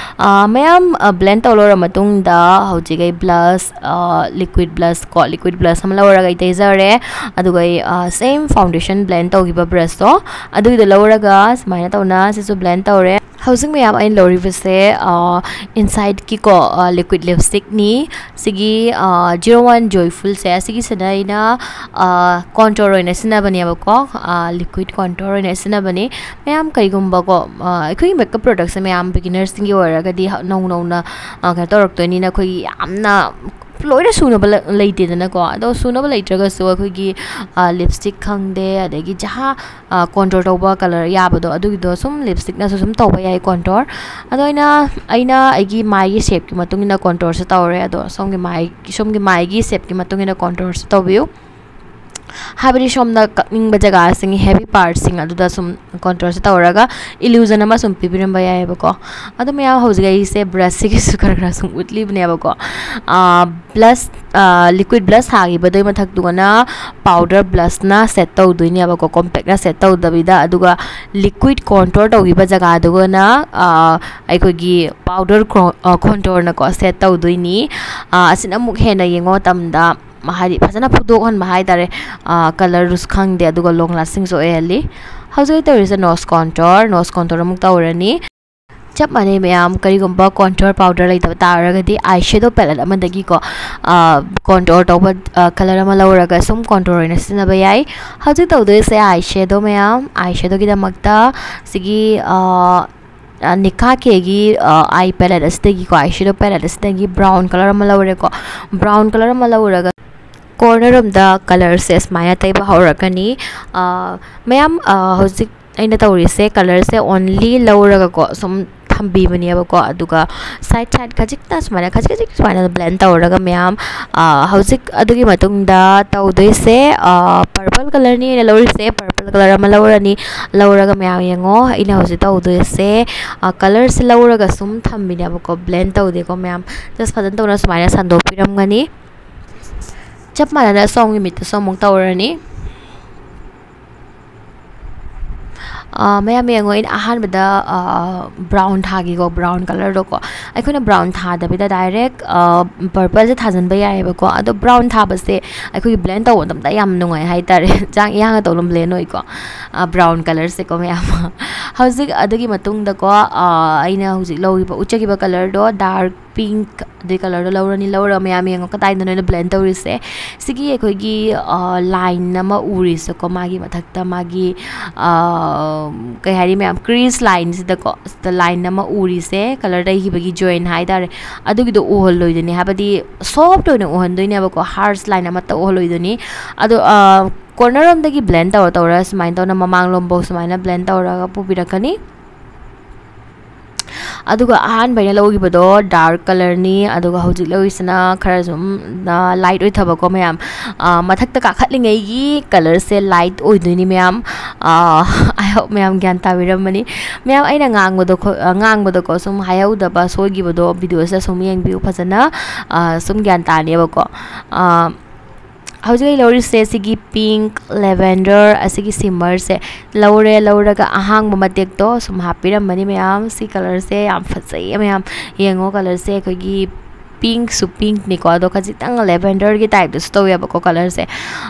ꯑꯥ, ꯃꯌꯥꯝ, ꯑꯥ, blend ꯇꯧ ꯂꯣꯏꯔ ꯃꯇꯨꯡꯗ ꯍꯧꯖꯤꯛ ꯑꯩ blush, ꯑꯥ, liquid blush ꯀꯣ, liquid blush ꯑꯃ ꯂꯧꯔꯒ ꯑꯩ ꯇꯩꯖꯔꯦ꯫ ꯑꯗꯨꯒ ꯑꯩ, ꯑꯥ, same foundation blend ꯇꯧꯈꯤꯕ brushꯇꯣ ꯑꯗꯨꯒꯤꯗꯣ ꯂꯧꯔꯒ ꯁꯨꯃꯥꯏꯅ ꯇꯧꯅ ꯁꯤꯁꯨ blend ꯇꯧꯔꯦ꯫ ꯍꯧꯖꯤꯛ ꯃꯌꯥꯝ ꯑꯩꯅ ꯂꯧꯔꯤꯕꯁꯦ, ꯑꯥ, Insideꯀꯤꯀꯣ, ꯑꯥ, liquid lipstickꯅꯤ꯫ ꯁꯤꯒꯤ, ꯑꯥ, zero one Joyfulꯁꯦ, ꯑꯁꯤꯒꯤꯁꯤꯅ ꯑꯩꯅ, ꯑꯥ, contour ꯑꯣꯏꯅ ꯁꯤꯖꯤꯟꯅꯕꯅꯦꯕꯀꯣ, ꯑꯥ, liquid contour ꯑꯣꯏꯅ ꯁꯤꯖꯤꯟꯅꯕꯅꯦ꯫ ꯃꯌꯥꯝ ꯀꯩꯒꯨꯝꯕꯀꯣ, ꯑꯥ, ꯑꯩꯈꯣꯏꯒꯤ makeup productꯁꯦ ꯃꯌꯥꯝ beginnersꯁꯤꯡꯒꯤ ꯑꯣꯏꯔꯒꯗꯤ ꯍ-, ꯅꯧ ꯅꯧꯅ, ꯑꯥ, ꯀꯩꯅꯣ ꯇꯧꯔꯛꯇꯣꯏꯅꯤꯅ ꯑꯩꯈꯣꯏꯒꯤ ꯌꯥꯝꯅ ꯂꯣꯏꯅ ꯁꯨꯅꯕ ꯂ-, ꯂꯩꯇꯦꯗꯅꯀꯣ꯫ ꯑꯗꯣ ꯁꯨꯅꯕ ꯂꯩꯇ꯭ꯔꯒꯁꯨ ꯑꯩꯈꯣꯏꯒꯤ, ꯑꯥ, lipstick ꯈꯪꯗꯦ, ꯑꯗꯒꯤ ꯖꯍꯥ ꯑꯥ, contour ꯇꯧꯕ colour ꯌꯥꯕꯗꯣ, ꯑꯗꯨꯒꯤꯗꯣ ꯁꯨꯝ lipstickꯅꯁꯨ ꯁꯨꯝ ꯇꯧꯕ ꯌꯥꯏ contour꯫ ꯑꯗꯣ ꯑꯩꯅ, ꯑꯩꯅ ꯑꯩꯒꯤ ꯃꯥꯏꯒꯤ shapeꯀꯤ ꯃꯇꯨꯡ ꯏꯟꯅ contourꯁꯦ ꯇꯧꯔꯦ꯫ ꯑꯗꯣ ꯁꯣꯝꯒꯤ ꯃꯥꯏ, ꯁꯣꯝꯒꯤ ꯃꯥꯏꯒꯤ shapeꯀꯤ ꯃꯇꯨꯡ ꯏꯟꯅ contourꯁꯦ ꯇꯧꯕꯤꯌꯨ꯫ ꯍꯥꯏꯕꯗꯤ ꯁꯣꯝꯗ ꯀꯛꯅꯤꯡꯕ ꯖꯒꯥꯁꯤꯡ, heavy partꯁꯤꯡ ꯑꯗꯨꯗ ꯁꯨꯝ contourꯁꯦ ꯇꯧꯔꯒ illusion ꯑꯃ ꯁꯨꯝ ꯄꯤꯕꯤꯔꯝꯕ ꯌꯥꯏꯑꯕꯀꯣ꯫ ꯑꯗꯣ ꯃꯌꯥꯝ, ꯍꯧꯖꯤꯛ ꯑꯩꯁꯦ brushꯁꯤꯒꯤꯁꯨ ꯈꯔ ꯈꯔ ꯁꯨꯝ ꯎꯠꯂꯤꯕꯅꯦꯕꯀꯣ꯫ Blush, liquid blush ꯊꯥꯈꯤꯕꯗꯨꯒꯤ ꯃꯊꯛꯇꯨꯒꯅ powder blushꯅ set ꯇꯧꯗꯣꯏꯅꯦꯕꯀꯣ, compactꯅ set ꯇꯧꯗꯕꯤꯗ꯫ ꯑꯗꯨꯒ liquid contour ꯇꯧꯈꯤꯕ ꯖꯒꯥꯗꯨꯒꯅ ꯑꯩꯈꯣꯏꯒꯤ powder contourꯅꯀꯣ set ꯇꯧꯗꯣꯏꯅꯤ꯫ ꯑꯁꯤꯅ ꯑꯃꯨꯛ ꯍꯦꯟꯅ ꯌꯦꯡꯕ ꯃꯇꯝꯗ ꯍꯥꯏꯗꯤ ꯐꯖꯅ ꯐꯨꯗꯣꯛꯍꯟꯕ ꯍꯥꯏꯇꯥꯔꯦ꯫ Colourꯗꯨꯁꯨ ꯈꯪꯗꯦ, ꯑꯗꯨꯒ long lastingꯁꯨ ꯑꯣꯏꯍꯜꯂꯤ꯫ ꯍꯧꯖꯤꯛ ꯇꯧꯔꯤꯁꯦ nose contour, nose contour ꯑꯃꯨꯛ ꯇꯧꯔꯅꯤ꯫ ꯆꯞ ꯃꯥꯟꯅꯩ ꯃꯌꯥꯝ, ꯀꯔꯤꯒꯨꯝꯕ contour powder ꯂꯩꯇꯕ ꯇꯥꯔꯒꯗꯤ eyeshadow palette ꯑꯃꯗꯒꯤꯀꯣ contour ꯇꯧꯕ colour ꯑꯃ ꯂꯧꯔꯒ ꯁꯨꯝ contour ꯑꯣꯏꯅ ꯁꯤꯖꯤꯟꯅꯕ ꯌꯥꯏ꯫ ꯍꯧꯖꯤꯛ ꯇꯧꯗꯣꯏꯁꯦ eyeshadow ꯃꯌꯥꯝ, eyeshadowꯒꯤꯗꯃꯛꯇ ꯁꯤꯒꯤ Nicka Kꯒꯤ eye palette ꯑꯁꯤꯗꯒꯤꯀꯣ, eyeshadow palette ꯑꯁꯤꯗꯒꯤ brown colour ꯑꯃ ꯂꯧꯔꯦꯀꯣ꯫ Brown colour ꯑꯃ ꯂꯧꯔꯒ corner ꯔꯣꯝꯗ colourꯁꯦ ꯁꯨꯃꯥꯏꯅ ꯇꯩꯕ ꯍꯧꯔꯛꯀꯅꯤ꯫ ꯃꯌꯥꯝ, ꯍꯧꯖꯤꯛ ꯑꯩꯅ ꯇꯧꯔꯤꯁꯦ colourꯁꯦ only ꯂꯧꯔꯒꯀꯣ ꯁꯨꯝ ꯊꯝꯕꯤꯕꯅꯦꯕꯀꯣ꯫ ꯑꯗꯨꯒ side side ꯈꯖꯤꯛꯇ ꯁꯨꯃꯥꯏꯅ, ꯈꯖꯤꯛ ꯈꯖꯤꯛ ꯁꯨꯃꯥꯏꯅ blend ꯇꯧꯔꯒ ꯃꯌꯥꯝ, ꯍꯧꯖꯤꯛ ꯑꯗꯨꯒꯤ ꯃꯇꯨꯡꯗ ꯇꯧꯗꯣꯏꯁꯦ purple colourꯅꯤ ꯑꯩꯅ ꯂꯧꯔꯤꯁꯦ꯫ Purple colour ꯑꯃ ꯂꯧꯔꯅꯤ꯫ ꯂꯧꯔꯒ ꯃꯌꯥꯝ ꯌꯦꯡꯉꯣ, ꯑꯩꯅ ꯍꯧꯖꯤꯛ ꯇꯧꯗꯣꯏꯁꯦ colourꯁꯦ ꯂꯧꯔꯒ ꯁꯨꯝ ꯊꯝꯕꯤꯅꯦꯕꯀꯣ, blend ꯇꯧꯗꯦꯀꯣ ꯃꯌꯥꯝ꯫ Just ꯐꯖꯅ ꯇꯧꯅ ꯁꯨꯃꯥꯏꯅ ꯁꯟꯗꯣꯛꯄꯤꯔꯝꯒꯅꯤ꯫ ꯆꯞ ꯃꯥꯟꯅꯅ ꯁꯣꯝꯒꯤ ꯃꯤꯠꯇꯁꯨ ꯑꯃꯨꯛ ꯇꯧꯔꯅꯤ꯫ ꯃꯌꯥꯝ ꯌꯦꯡꯉꯣ, ꯑꯩꯅ ꯑꯍꯥꯟꯕꯗ brown ꯊꯥꯒꯦꯀꯣ, brown colourꯗꯣꯀꯣ꯫ ꯑꯩꯈꯣꯏꯅ brown ꯊꯥꯗꯕꯤꯗ direct purpleꯁꯦ ꯊꯥꯖꯤꯟꯕ ꯌꯥꯏꯑꯕꯀꯣ꯫ ꯑꯗꯣ brown ꯊꯥꯕꯁꯦ ꯑꯩꯈꯣꯏꯒꯤ blend ꯇꯧꯕ ꯃꯇꯝꯗ ꯌꯥꯝ ꯅꯨꯡꯉꯥꯏ ꯍꯥꯏꯇꯥꯔꯦ꯫ ꯆꯥꯡ ꯏꯌꯥꯡꯒ ꯇꯧꯅ blend ꯑꯣꯏꯀꯣ꯫ Brown colourꯁꯦꯀꯣ ꯃꯌꯥꯝ꯫ ꯍꯧꯖꯤꯛ ꯑꯗꯨꯒꯤ ꯃꯇꯨꯡꯗꯀꯣ, ꯑꯩꯅ ꯍꯧꯖꯤꯛ ꯂꯧꯔꯤꯕ, ꯎꯠꯆꯈꯤꯕ colourꯗꯣ, dark pink ꯑꯗꯨꯒꯤ colourꯗꯣ ꯂꯧꯔꯅꯤ꯫ ꯂꯧꯔꯒ ꯃꯌꯥꯝ ꯌꯦꯡꯉꯣ, ꯀꯗꯥꯏꯗꯅꯣ ꯑꯩꯅ blend ꯇꯧꯔꯤꯁꯦ꯫ ꯁꯤꯒꯤ ꯑꯩꯈꯣꯏꯒꯤ line ꯑꯃ ꯎꯔꯤꯁꯦꯀꯣ, ꯃꯥꯒꯤ ꯃꯊꯛꯇ ꯃꯥꯒꯤ ꯀꯩ ꯍꯥꯏꯅꯤ ꯃꯌꯥꯝ, crease lineꯁꯤꯗꯀꯣ, ꯁꯤꯗ line ꯑꯃ ꯎꯔꯤꯁꯦ, colour ꯇꯩꯈꯤꯕꯒꯤ join ꯍꯥꯏꯇꯥꯔꯦ꯫ ꯑꯗꯨꯒꯤꯗꯣ ꯎꯍꯜꯂꯣꯏꯗꯣꯏꯅꯦ, ꯍꯥꯏꯕꯗꯤ soft ꯑꯣꯏꯅ ꯎꯍꯟꯗꯣꯏꯅꯦꯕꯀꯣ, harsh line ꯑꯃꯠꯇ ꯎꯍꯜꯂꯣꯏꯗꯣꯏꯅꯤ꯫ ꯑꯗꯣ corner ꯔꯣꯝꯗꯒꯤ blend ꯇꯧꯔ ꯇꯧꯔ ꯁꯨꯃꯥꯏꯅ ꯇꯧꯅ ꯃꯃꯥꯡꯂꯣꯝꯐꯧ ꯁꯨꯃꯥꯏꯅ blend ꯇꯧꯔꯒ ꯄꯨꯕꯤꯔꯛꯀꯅꯤ꯫ ꯑꯗꯨꯒ ꯑꯍꯥꯟꯕ ꯑꯩꯅ ꯂꯧꯈꯤꯕꯗꯣ dark colourꯅꯤ, ꯑꯗꯨꯒ ꯍꯧꯖꯤꯛ ꯂꯧꯔꯤꯁꯤꯅ ꯈꯔ ꯁꯨꯝ light ꯑꯣꯏꯊꯕꯀꯣ ꯃꯌꯥꯝ꯫ ꯃꯊꯛꯇ ꯀꯥꯈꯠꯂꯤꯉꯩꯒꯤ colourꯁꯦ light ꯑꯣꯏꯗꯣꯏꯅꯤ ꯃꯌꯥꯝ꯫ I hope ꯃꯌꯥꯝ ꯒ꯭ꯌꯥꯟ ꯇꯥꯕꯤꯔꯝꯃꯅꯤ꯫ ꯃꯌꯥꯝ, ꯑꯩꯅ ꯉꯥꯡꯕꯗꯣ ꯈꯣ-, ꯑ, ꯉꯥꯡꯕꯗꯀꯣ ꯁꯨꯝ ꯍꯥꯏꯍꯧꯗꯕ ꯁꯣꯏꯈꯤꯕꯗꯣ videoꯁꯤꯗ ꯁꯨꯝ ꯌꯦꯡꯕꯤꯌꯨ ꯐꯖꯅ, ꯑ, ꯁꯨꯝ ꯒ꯭ꯌꯥꯟ ꯇꯥꯅꯦꯕꯀꯣ꯫ ꯑ, ꯍꯧꯖꯤꯛ ꯑꯩ ꯂꯧꯔꯤꯁꯦ ꯁꯤꯒꯤ pink lavender ꯑꯁꯤꯒꯤ shimmerꯁꯦ ꯂꯧꯔꯦ꯫ ꯂꯧꯔꯒ ꯑꯍꯥꯡꯕ ꯃꯇꯦꯛꯇꯣ ꯁꯨꯝ ꯍꯥꯞꯄꯤꯔꯝꯕꯅꯤ ꯃꯌꯥꯝ꯫ ꯁꯤ colourꯁꯦ ꯌꯥꯝ ꯐꯖꯩꯌꯦ ꯃꯌꯥꯝ꯫ ꯌꯦꯡꯉꯣ, colourꯁꯦ ꯑꯩꯈꯣꯏꯒꯤ pinkꯁꯨ pinkꯅꯤꯀꯣ, ꯑꯗꯣ ꯈꯖꯤꯛꯇꯪ lavenderꯒꯤ typeꯇꯁꯨ ꯇꯧꯋꯦꯕꯀꯣ colourꯁꯦ꯫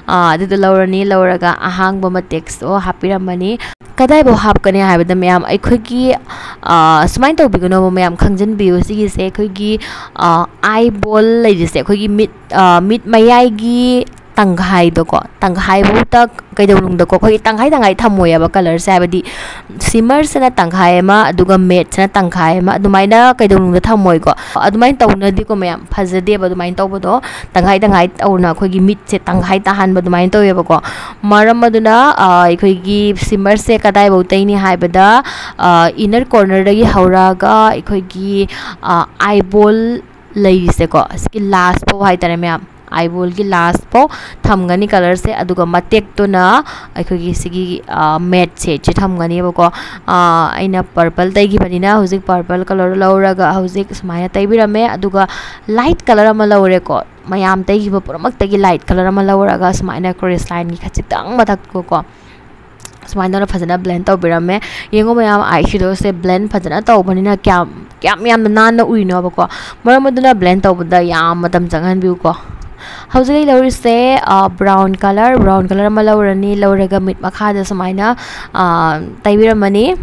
ꯑ, ꯑꯗꯨꯗꯣ ꯂꯧꯔꯅꯤ꯫ ꯂꯧꯔꯒ ꯑꯍꯥꯡꯕ ꯃꯇꯦꯛꯁꯨ ꯍꯥꯞꯄꯤꯔꯝꯃꯅꯤ꯫ ꯀꯗꯥꯏꯐꯥꯎ ꯍꯥꯞꯀꯅꯤ ꯍꯥꯏꯕꯗ ꯃꯌꯥꯝ, ꯑꯩꯈꯣꯏꯒꯤ, ꯑ, ꯁꯨꯃꯥꯏꯅ ꯇꯧꯕꯤꯒꯅꯣꯕ ꯃꯌꯥꯝ, ꯈꯪꯖꯤꯟꯕꯤꯌꯨ꯫ ꯁꯤꯒꯤꯁꯦ ꯑꯩꯈꯣꯏꯒꯤ, ꯑ, eyeball ꯂꯩꯔꯤꯁꯦ, ꯑꯩꯈꯣꯏꯒꯤ ꯃꯤꯠ, ꯑ, ꯃꯤꯠ ꯃꯌꯥꯏꯒꯤ ꯇꯪꯈꯥꯏꯗꯣꯀꯣ, ꯇꯪꯈꯥꯏꯐꯥꯎꯇ ꯀꯩꯗꯧꯅꯨꯡꯗꯀꯣ, ꯑꯩꯈꯣꯏꯒꯤ ꯇꯪꯈꯥꯏ ꯇꯪꯈꯥꯏ ꯊꯝꯃꯣꯏꯌꯦꯕ colourꯁꯦ, ꯍꯥꯏꯕꯗꯤ shimmerꯁꯤꯅ ꯇꯪꯈꯥꯏ ꯑꯃ, ꯑꯗꯨꯒ matteꯁꯤꯅ ꯇꯪꯈꯥꯏ ꯑꯃ, ꯑꯗꯨꯃꯥꯏꯅ ꯀꯩꯗꯧꯅꯨꯡꯗ ꯊꯝꯃꯣꯏꯀꯣ꯫ ꯑꯗꯨꯃꯥꯏꯅ ꯇꯧꯅꯗꯦꯀꯣ ꯃꯌꯥꯝ, ꯐꯖꯗꯦꯕ ꯑꯗꯨꯃꯥꯏꯅ ꯇꯧꯕꯗꯣ꯫ ꯇꯪꯈꯥꯏ ꯇꯪꯈꯥꯏ ꯇꯧꯅ ꯑꯩꯈꯣꯏꯒꯤ ꯃꯤꯠꯁꯦ ꯇꯪꯈꯥꯏ ꯇꯥꯍꯟꯕ ꯑꯗꯨꯃꯥꯏꯅ ꯇꯧꯋꯦꯕꯀꯣ꯫ ꯃꯔꯝ ꯑꯗꯨꯅ, ꯑ, ꯑꯩꯈꯣꯏꯒꯤ shimmerꯁꯦ ꯀꯗꯥꯏꯐꯥꯎ ꯇꯩꯅꯤ ꯍꯥꯏꯕꯗ, ꯑ, inner cornerꯗꯒꯤ ꯍꯧꯔꯛꯑꯒ ꯑꯩꯈꯣꯏꯒꯤ, ꯑ, eyeball ꯂꯩꯔꯤꯁꯦꯀꯣ, ꯑꯁꯤꯒꯤ last ꯐꯥꯎ ꯍꯥꯏꯇꯥꯔꯦ ꯃꯌꯥꯝ, eyeballꯒꯤ last ꯐꯥꯎ ꯊꯝꯒꯅꯤ colourꯁꯦ꯫ ꯑꯗꯨꯒ ꯃꯇꯦꯛꯇꯨꯅ ꯑꯩꯈꯣꯏꯒꯤ ꯁꯤꯒꯤ, ꯑ, matteꯁꯦ ꯁꯤ ꯊꯝꯒꯅꯦꯕꯀꯣ꯫ ꯑ, ꯑꯩꯅ purple ꯇꯩꯈꯤꯕꯅꯤꯅ ꯍꯧꯖꯤꯛ purple colour ꯂꯧꯔꯒ ꯍꯧꯖꯤꯛ ꯁꯨꯃꯥꯏꯅ ꯇꯩꯕꯤꯔꯝꯃꯦ꯫ ꯑꯗꯨꯒ light colour ꯑꯃ ꯂꯧꯔꯦꯀꯣ, ꯃꯌꯥꯝ ꯇꯩꯈꯤꯕ ꯄꯨꯝꯅꯃꯛꯇꯒꯤ light colour ꯑꯃ ꯂꯧꯔꯒ ꯁꯨꯃꯥꯏꯅ crease lineꯒꯤ ꯈꯖꯤꯛꯇꯪ ꯃꯊꯛꯇꯀꯣ ꯁꯨꯃꯥꯏꯅ ꯇꯧꯅ ꯐꯖꯅ blend ꯇꯧꯕꯤꯔꯝꯃꯦ꯫ ꯌꯦꯡꯉꯣ ꯃꯌꯥꯝ, eyeshadowꯁꯦ blend ꯐꯖꯅ ꯇꯧꯕꯅꯤꯅ ꯀꯌꯥꯝ, ꯀꯌꯥꯝ ꯌꯥꯝꯅ ꯅꯥꯟꯅ ꯎꯏꯅꯣꯕꯀꯣ꯫ ꯃꯔꯝ ꯑꯗꯨꯅ blend ꯇꯧꯕꯗ ꯌꯥꯝ ꯃꯇꯝ ꯆꯪꯍꯟꯕꯤꯌꯨꯀꯣ꯫ ꯍꯧꯖꯤꯛ ꯑꯩ ꯂꯧꯔꯤꯁꯦ, ꯑ, brown colour, brown colour ꯑꯃ ꯂꯧꯔꯅꯤ꯫ ꯂꯧꯔꯒ ꯃꯤꯠ ꯃꯈꯥꯗ ꯁꯨꯃꯥꯏꯅ, ꯑ, ꯇꯩꯕꯤꯔꯝꯃꯅꯤ꯫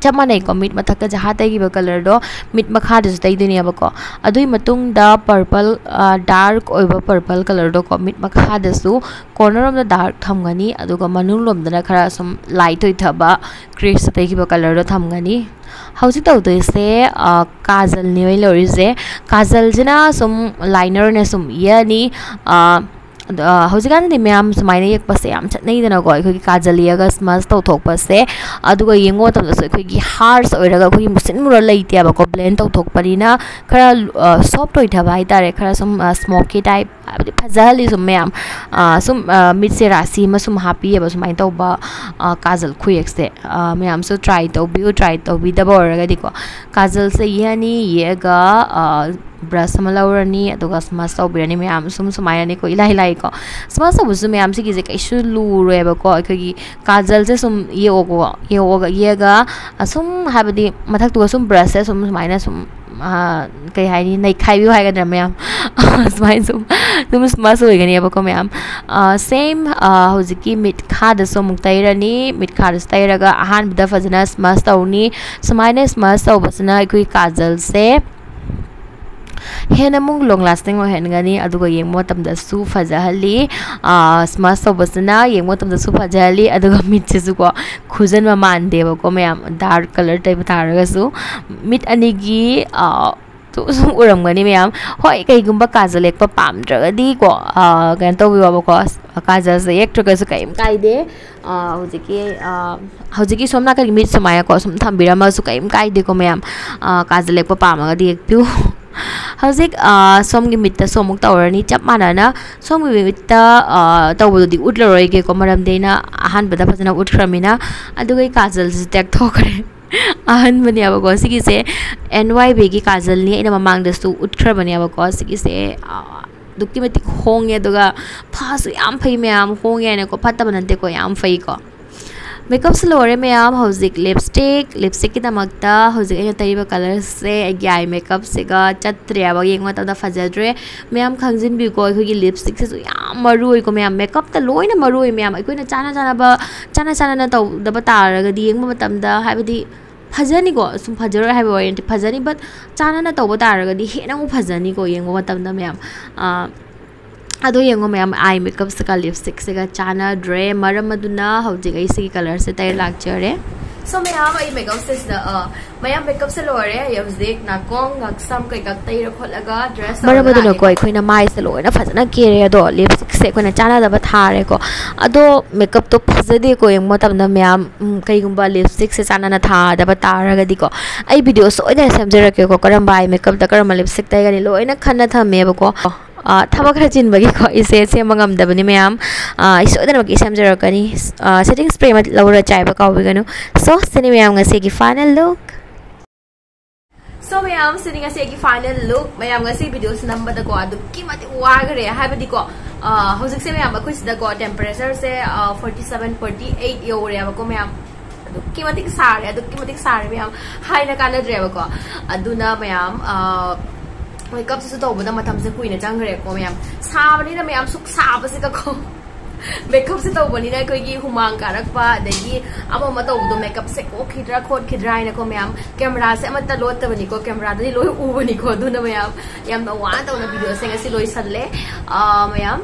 ꯆꯞ ꯃꯥꯟꯅꯩꯀꯣ, ꯃꯤꯠ ꯃꯊꯛꯇ ꯖꯍꯥ ꯇꯩꯈꯤꯕ colourꯗꯣ ꯃꯤꯠ ꯃꯈꯥꯗꯁꯨ ꯇꯩꯗꯣꯏꯅꯦꯕꯀꯣ꯫ ꯑꯗꯨꯒꯤ ꯃꯇꯨꯡꯗ purple, ꯑ, dark ꯑꯣꯏꯕ purple colourꯗꯣꯀꯣ ꯃꯤꯠ ꯃꯈꯥꯗꯁꯨ corner ꯔꯣꯝꯗ dark ꯊꯝꯒꯅꯤ, ꯑꯗꯨꯒ ꯃꯅꯨꯡ ꯂꯣꯝꯗꯅ ꯈꯔ ꯁꯨꯝ light ꯑꯣꯏꯊꯕ crease ꯇꯩꯈꯤꯕ colourꯗꯣ ꯊꯝꯒꯅꯤ꯫ ꯍꯧꯖꯤꯛ ꯇꯧꯗꯣꯏꯁꯦ, ꯑ, ꯀꯥꯖꯜꯅꯦꯕ ꯑꯩ ꯂꯧꯔꯤꯁꯦ꯫ ꯀꯥꯖꯜꯁꯤꯅ ꯁꯨꯝ liner ꯑꯣꯏꯅ ꯁꯨꯝ ꯌꯦꯛꯑꯅꯤ꯫ ꯑ, ꯑꯗꯣ, ꯑ, ꯍꯧꯖꯤꯛꯀꯥꯟꯗꯤ ꯃꯌꯥꯝ ꯁꯨꯃꯥꯏꯅ ꯌꯦꯛꯄꯁꯦ ꯌꯥꯝ ꯆꯠꯅꯩꯗꯅꯀꯣ, ꯑꯩꯈꯣꯏꯒꯤ ꯀꯥꯖꯜ ꯌꯦꯛꯑꯒ ꯁ꯭ꯃꯁ ꯇꯧꯊꯣꯛꯄꯁꯦ꯫ ꯑꯗꯨꯒ ꯌꯦꯡꯕ ꯃꯇꯝꯗꯁꯨ ꯑꯩꯈꯣꯏꯒꯤ ꯍꯥꯔꯁ ꯑꯣꯏꯔꯒ ꯑꯩꯈꯣꯏꯒꯤ ꯃꯨꯁꯤꯟ ꯃꯨꯔ ꯂꯩꯇꯦꯕꯀꯣ, ꯕ꯭ꯂꯦꯟ ꯇꯧꯊꯣꯛꯄꯅꯤꯅ ꯈꯔ, ꯑ, ꯁꯣꯐ ꯑꯣꯏꯊꯕ ꯍꯥꯏꯇꯥꯔꯦ, ꯈꯔ ꯁꯨꯝ, ꯑ, ꯁ꯭ꯃꯣꯀꯤ ꯇꯥꯏꯞ, ꯍꯥꯏꯕꯗꯤ ꯐꯖꯍꯜꯂꯤ ꯁꯨꯝ ꯃꯌꯥꯝ꯫ ꯑ, ꯁꯨꯝ, ꯑ, ꯃꯤꯠꯁꯦ ꯔꯥꯁꯤ ꯑꯃ ꯁꯨꯝ ꯍꯥꯞꯄꯤꯑꯕ ꯁꯨꯃꯥꯏꯅ ꯇꯧꯕ, ꯑ, ꯀꯥꯖꯜ ꯈꯨꯌꯦꯛꯁꯦ꯫ ꯑ, ꯃꯌꯥꯝꯁꯨ ꯇ꯭ꯔꯥꯏ ꯇꯧꯕꯤꯌꯨ, ꯇ꯭ꯔꯥꯏ ꯇꯧꯕꯤꯗꯕ ꯑꯣꯏꯔꯒꯗꯤꯀꯣ꯫ ꯀꯥꯖꯜꯁꯦ ꯌꯦꯛꯑꯅꯤ, ꯌꯦꯛꯑꯒ, ꯑ, ꯕ꯭ꯔꯁ ꯑꯃ ꯂꯧꯔꯅꯤ, ꯑꯗꯨꯒ ꯁ꯭ꯃꯁ ꯇꯧꯕꯤꯔꯅꯤ ꯃꯌꯥꯝ꯫ ꯁꯨꯝ ꯁꯨꯃꯥꯏꯅꯅꯤꯀꯣ, ꯏꯂꯥꯏ ꯂꯥꯏꯀꯣ꯫ ꯁ꯭ꯃꯁ ꯇꯧꯕꯁꯨ ꯃꯌꯥꯝ ꯁꯤꯒꯤꯁꯦ ꯀꯩꯁꯨ ꯂꯨꯔꯣꯏꯕꯀꯣ꯫ ꯑꯩꯈꯣꯏꯒꯤ ꯀꯥꯖꯜꯁꯦ ꯁꯨꯝ ꯌꯦꯛꯑꯣꯀꯣ, ꯌꯦꯛꯑꯣꯒ, ꯌꯦꯛꯑꯒ, ꯑ, ꯁꯨꯝ ꯍꯥꯏꯕꯗꯤ ꯃꯊꯛꯇꯨꯒ ꯁꯨꯝ ꯕ꯭ꯔꯁꯁꯦ ꯁꯨꯝ ꯁꯨꯃꯥꯏꯅ ꯁꯨꯝ, ꯑ, ꯀꯩ ꯍꯥꯏꯅꯤ, ꯅꯩꯈꯥꯏꯕꯤꯌꯨ ꯍꯥꯏꯒꯗ꯭ꯔꯥ ꯃꯌꯥꯝ? ꯁꯨꯃꯥꯏꯅ ꯁꯨꯝ, ꯁꯨꯝ ꯁ꯭ꯃꯁ ꯑꯣꯏꯒꯅꯦꯕꯀꯣ ꯃꯌꯥꯝ꯫ ꯑ, ꯁꯦꯝ, ꯑ, ꯍꯧꯖꯤꯛꯀꯤ ꯃꯤꯠꯈꯥꯗꯁꯨ ꯑꯃꯨꯛ ꯇꯩꯔꯅꯤ꯫ ꯃꯤꯠꯈꯥꯗꯁꯨ ꯇꯩꯔꯒ ꯑꯍꯥꯟꯕꯗ ꯐꯖꯅ ꯁ꯭ꯃꯁ ꯇꯧꯅꯤ꯫ ꯁꯨꯃꯥꯏꯅ ꯁ꯭ꯃꯁ ꯇꯧꯕꯁꯤꯅ ꯑꯩꯈꯣꯏ ꯀꯥꯖꯜꯁꯦ ꯍꯦꯟꯅ ꯑꯃꯨꯛ ꯂꯣꯡ ꯂꯥꯁꯇꯤꯡ ꯑꯣꯏꯍꯟꯒꯅꯤ, ꯑꯗꯨꯒ ꯌꯦꯡꯕ ꯃꯇꯝꯗꯁꯨ ꯐꯖꯍꯜꯂꯤ꯫ ꯑꯥ, ꯁ꯭ꯃꯁ ꯇꯧꯕꯁꯤꯅ ꯌꯦꯡꯕ ꯃꯇꯝꯗꯁꯨ ꯐꯖꯍꯜꯂꯤ, ꯑꯗꯨꯒ ꯃꯤꯠꯁꯤꯁꯨꯀꯣ ꯈꯨꯖꯟꯕ ꯃꯥꯟꯗꯦꯕꯀꯣ ꯃꯌꯥꯝ, ꯗꯥꯔꯛ ꯀꯂꯔ ꯇꯩꯕ ꯇꯥꯔꯒꯁꯨ꯫ ꯃꯤꯠ ꯑꯅꯤꯒꯤ, ꯑꯥ, ꯁꯨꯝ ꯎꯔꯝꯒꯅꯤ ꯃꯌꯥꯝ꯫ ꯍꯣꯏ, ꯀꯩꯒꯨꯝꯕ ꯀꯥꯖꯜ ꯌꯦꯛꯄ ꯄꯥꯝꯗ꯭ꯔꯒꯗꯤꯀꯣ, ꯑꯥ, ꯀꯩꯅꯣ ꯇꯧꯕꯤꯌꯣꯕꯀꯣ, ꯀꯥꯖꯜꯁꯦ ꯌꯦꯛꯇ꯭ꯔꯒꯁꯨ ꯀꯔꯤꯝ ꯀꯥꯏꯗꯦ꯫ ꯑꯥ, ꯍꯧꯖꯤꯛꯀꯤ, ꯑꯥ, ꯍꯧꯖꯤꯛꯀꯤ ꯁꯣꯝ ꯅꯥꯀꯟꯒꯤ ꯃꯤꯠ ꯁꯨꯃꯥꯏꯅꯀꯣ ꯁꯨꯝ ꯊꯝꯕꯤꯔꯝꯃꯁꯨ ꯀꯔꯤꯝ ꯀꯥꯏꯗꯦꯀꯣ ꯃꯌꯥꯝ꯫ ꯑꯥ, ꯀꯥꯖꯜ ꯌꯦꯛꯄ ꯄꯥꯝꯃꯒꯗꯤ ꯌꯦꯛꯄꯤꯌꯨ꯫ ꯍꯧꯖꯤꯛ, ꯑꯥ, ꯁꯣꯝꯒꯤ ꯃꯤꯠꯇꯁꯨ ꯑꯃꯨꯛ ꯇꯧꯔꯅꯤ ꯆꯞ ꯃꯥꯟꯅꯅ꯫ ꯁꯣꯝꯒꯤ ꯃꯤꯠꯇ, ꯑꯥ, ꯇꯧꯕꯗꯨꯗꯤ ꯎꯠꯂꯔꯣꯏꯒꯦꯀꯣ, ꯃꯔꯝꯗꯤ ꯑꯩꯅ ꯑꯍꯥꯟꯕꯗ ꯐꯖꯅ ꯎꯠꯈ꯭ꯔꯃꯤꯅ꯫ ꯑꯗꯨꯒ ꯑꯩ ꯀꯥꯖꯜꯁꯤ ꯇꯦꯛꯊꯣꯛꯈ꯭ꯔꯦ꯫ ꯑꯍꯟꯕꯅꯦꯕꯀꯣ ꯁꯤꯒꯤꯁꯦ, ꯑꯦꯟ ꯋꯥꯏ ꯕꯤꯒꯤ ꯀꯥꯖꯜꯅꯤ, ꯑꯩꯅ ꯃꯃꯥꯡꯗꯁꯨ ꯎꯠꯈ꯭ꯔꯕꯅꯦꯕꯀꯣ꯫ ꯁꯤꯒꯤꯁꯦ, ꯑꯥ, ꯑꯗꯨꯛꯀꯤ ꯃꯇꯤꯛ ꯍꯣꯡꯉꯦ, ꯑꯗꯨꯒ ꯐꯁꯨ ꯌꯥꯝ ꯐꯩ ꯃꯌꯥꯝ, ꯍꯣꯡꯉꯦ ꯍꯥꯏꯅꯀꯣ, ꯐꯠꯇꯕ ꯅꯠꯇꯦꯀꯣ, ꯌꯥꯝ ꯐꯩꯀꯣ꯫ ꯃꯦꯀꯞꯁꯦ ꯂꯣꯏꯔꯦ ꯃꯌꯥꯝ꯫ ꯍꯧꯖꯤꯛ ꯂꯤꯞꯁꯇꯤꯛ, ꯂꯤꯞꯁꯇꯤꯛꯀꯤꯗꯃꯛꯇ ꯍꯧꯖꯤꯛ ꯑꯩꯅ ꯇꯩꯔꯤꯕ ꯀꯂꯔꯁꯦ ꯑꯩꯒꯤ ꯑꯥꯏ ꯃꯦꯀꯞꯁꯤꯒ ꯆꯠꯇ꯭ꯔꯦꯕ, ꯌꯦꯡꯕ ꯃꯇꯝꯗ ꯐꯖꯗ꯭ꯔꯦ꯫ ꯃꯌꯥꯝ ꯈꯪꯖꯤꯟꯕꯤꯌꯨꯀꯣ, ꯑꯩꯈꯣꯏꯒꯤ ꯂꯤꯞꯁꯇꯤꯛꯁꯤꯁꯨ ꯌꯥꯝ ꯃꯔꯨ ꯑꯣꯏꯀꯣ ꯃꯌꯥꯝ, ꯃꯦꯀꯞꯇ ꯂꯣꯏꯅ ꯃꯔꯨ ꯑꯣꯏ ꯃꯌꯥꯝ꯫ ꯑꯩꯈꯣꯏꯅ ꯆꯥꯅ ꯆꯥꯅꯕ, ꯆꯥꯅ ꯆꯥꯅꯅ ꯇꯧꯗꯕ ꯇꯥꯔꯒꯗꯤ ꯌꯦꯡꯕ ꯃꯇꯝꯗ, ꯍꯥꯏꯕꯗꯤ ꯐꯖꯅꯤꯀꯣ, ꯁꯨꯝ ꯐꯖꯔꯣꯏ ꯍꯥꯏꯕ ꯋꯥꯔꯤ ꯅꯠꯇꯦ, ꯐꯖꯅꯤ, but ꯆꯥꯅꯅ ꯇꯧꯕ ꯇꯥꯔꯒꯗꯤ ꯍꯦꯟꯅ ꯑꯃꯨꯛ ꯐꯖꯅꯤꯀꯣ ꯌꯦꯡꯕ ꯃꯇꯝꯗ ꯃꯌꯥꯝ꯫ ꯑꯥ, ꯑꯗꯣ ꯌꯦꯡꯉꯣ ꯃꯌꯥꯝ, ꯑꯥꯏ ꯃꯦꯀꯞꯁꯤꯒ ꯂꯤꯞꯁꯇꯤꯛꯁꯤꯒ ꯆꯥꯟꯅꯗ꯭ꯔꯦ꯫ ꯃꯔꯝ ꯑꯗꯨꯅ ꯍꯧꯖꯤꯛ ꯑꯩ ꯁꯤꯒꯤ ꯀꯂꯔꯁꯦ ꯇꯩꯔ ꯂꯥꯛꯆꯔꯦ꯫ So ꯃꯌꯥꯝ, ꯑꯩ ꯃꯦꯀꯞꯁꯦ ꯁꯤꯗ ꯑ, ꯃꯌꯥꯝ ꯃꯦꯀꯞꯁꯦ ꯂꯣꯏꯔꯦ꯫ ꯑꯩ ꯍꯧꯖꯤꯛ ꯅꯥꯀꯣꯡ ꯉꯛꯁꯝ ꯀꯩꯀꯥ ꯇꯩꯔ ꯈꯣꯠꯂꯒ ꯗ꯭ꯔꯦꯁ ꯃꯔꯝ ꯑꯗꯨꯅꯀꯣ ꯑꯩꯈꯣꯏꯅ ꯃꯥꯏꯁꯦ ꯂꯣꯏꯅ ꯐꯖꯅ ꯀꯦꯔꯦ꯫ ꯑꯗꯣ ꯂꯤꯞꯁꯇꯤꯛꯁꯦ ꯑꯩꯈꯣꯏꯅ ꯆꯥꯟꯅꯗꯕ ꯊꯥꯔꯦꯀꯣ꯫ ꯑꯗꯣ ꯃꯦꯀꯞꯇꯣ ꯐꯖꯗꯦꯀꯣ ꯌꯦꯡꯕ ꯃꯇꯝꯗ ꯃꯌꯥꯝ꯫ ꯎꯝ, ꯀꯩꯒꯨꯝꯕ ꯂꯤꯞꯁꯇꯤꯛꯁꯦ ꯆꯥꯟꯅꯅ ꯊꯥꯗꯕ ꯇꯥꯔꯒꯗꯤꯀꯣ, ꯑꯩ ꯚꯤꯗꯤꯑꯣ ꯁꯣꯏꯗꯅ ꯁꯦꯝꯖꯔꯛꯀꯦꯀꯣ, ꯀꯔꯝꯕ ꯑꯥꯏ ꯃꯦꯀꯞꯇ ꯀꯔꯝꯕ ꯂꯤꯞꯁꯇꯤꯛ ꯇꯩꯒꯅꯤ ꯂꯣꯏꯅ ꯈꯟꯅ ꯊꯝꯃꯦꯕꯀꯣ꯫ ꯑ, ꯊꯕꯛ ꯈꯔ ꯆꯤꯟꯕꯒꯤꯀꯣ ꯑꯩꯁꯦ ꯁꯦꯝꯕ ꯉꯝꯗꯕꯅꯤ ꯃꯌꯥꯝ꯫ ꯑ, ꯑꯩ ꯁꯣꯏꯗꯅꯃꯛꯀꯤ ꯁꯦꯝꯖꯔꯛꯀꯅꯤ꯫ ꯑ, ꯁꯦꯇꯤꯡ ꯁ꯭ꯄ꯭ꯔꯦ ꯑꯃ ꯂꯧꯔ ꯆꯥꯏꯕ ꯀꯥꯎꯕꯤꯒꯅꯨ꯫ So ꯁꯤꯅꯤ ꯃꯌꯥꯝ ꯉꯁꯤꯒꯤ final look꯫ So ꯃꯌꯥꯝ, ꯁꯤꯅꯤ ꯉꯁꯤꯒꯤ final look꯫ ꯃꯌꯥꯝ, ꯉꯁꯤ ꯚꯤꯗꯤꯑꯣꯁꯤ ꯅꯝꯕꯗꯀꯣ ꯑꯗꯨꯛꯀꯤ ꯃꯇꯤꯛ ꯋꯥꯈ꯭ꯔꯦ꯫ ꯍꯥꯏꯕꯗꯤꯀꯣ, ꯑ, ꯍꯧꯖꯤꯛꯁꯦ ꯃꯌꯥꯝ, ꯑꯩꯈꯣꯏ ꯁꯤꯗꯀꯣ temperatureꯁꯦ, ꯑ, forty seven, forty eight ꯌꯧꯔꯦꯕꯀꯣ ꯃꯌꯥꯝ꯫ ꯑꯗꯨꯛꯀꯤ ꯃꯇꯤꯛ ꯁꯥꯔꯦ, ꯑꯗꯨꯛꯀꯤ ꯃꯇꯤꯛ ꯁꯥꯔꯦ ꯃꯌꯥꯝ, ꯍꯥꯏꯅ ꯀꯥꯟꯅꯗ꯭ꯔꯦꯕꯀꯣ꯫ ꯑꯗꯨꯅ ꯃꯌꯥꯝ, ꯑ, ꯃꯦꯀꯞꯁꯤꯁꯨ ꯇꯧꯕꯗ ꯃꯇꯝꯁꯦ ꯀꯨꯏꯅ ꯆꯪꯈ꯭ꯔꯦꯀꯣ ꯃꯌꯥꯝ꯫ ꯁꯥꯕꯅꯤꯅ ꯃꯌꯥꯝ, ꯁꯨꯛ ꯁꯥꯕꯁꯤꯒꯀꯣ꯫ ꯃꯦꯀꯞꯁꯦ ꯇꯧꯕꯅꯤꯅ ꯑꯩꯈꯣꯏꯒꯤ ꯍꯨꯃꯥꯡ ꯀꯥꯔꯛꯄ, ꯑꯗꯒꯤ ꯑꯃ ꯑꯃ ꯇꯧꯕꯗꯣ, ꯃꯦꯀꯞꯁꯦ ꯀꯣꯛꯈꯤꯗ꯭ꯔꯥ ꯈꯣꯠꯈꯤꯗ꯭ꯔꯥ ꯍꯥꯏꯅꯀꯣ ꯃꯌꯥꯝ꯫ ꯀꯦꯃꯦꯔꯥꯁꯦ ꯑꯃꯠꯇ ꯂꯣꯠꯇꯕꯅꯤꯀꯣ, ꯀꯦꯃꯦꯔꯥꯗꯗꯤ ꯂꯣꯏ ꯎꯕꯅꯤꯀꯣ꯫ ꯑꯗꯨꯅ ꯃꯌꯥꯝ, ꯌꯥꯝꯅ ꯋꯥꯅ ꯇꯧꯅ ꯚꯤꯗꯤꯑꯣꯁꯦ ꯉꯁꯤ ꯂꯣꯏꯁꯜꯂꯦ, ꯑ, ꯃꯌꯥꯝ꯫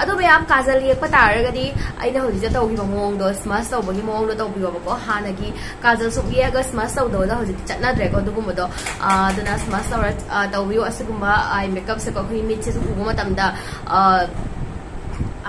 ꯑꯗꯣ ꯃꯌꯥꯝ, ꯀꯥꯖꯜ ꯌꯦꯛꯄ ꯇꯥꯔꯒꯗꯤ ꯑꯩꯅ ꯍꯧꯖꯤꯛꯇ ꯇꯧꯈꯤꯕ ꯃꯑꯣꯡꯗꯣ, ꯁ꯭ꯃꯁ ꯇꯧꯕꯒꯤ ꯃꯑꯣꯡꯗꯣ ꯇꯧꯕꯤꯌꯣꯕꯀꯣ꯫ ꯍꯥꯟꯅꯒꯤ ꯀꯥꯖꯜ ꯁꯨꯝ ꯌꯦꯛꯑꯒ ꯁ꯭ꯃꯁ ꯇꯧꯗꯕꯗꯣ ꯍꯧꯖꯤꯛꯇꯤ ꯆꯠꯅꯗ꯭ꯔꯦꯀꯣ ꯑꯗꯨꯒꯨꯝꯕꯗꯣ꯫ ꯑ, ꯑꯗꯨꯅ ꯁ꯭ꯃꯁ ꯇꯧꯔ, ꯑ, ꯇꯧꯕꯤꯌꯣ꯫ ꯑꯁꯤꯒꯨꯝꯕ ꯑꯥꯏ ꯃꯦꯀꯞꯁꯦꯀꯣ ꯑꯩꯈꯣꯏꯒꯤ ꯃꯤꯠꯁꯤꯁꯨ ꯎꯕ ꯃꯇꯝꯗ, ꯑ,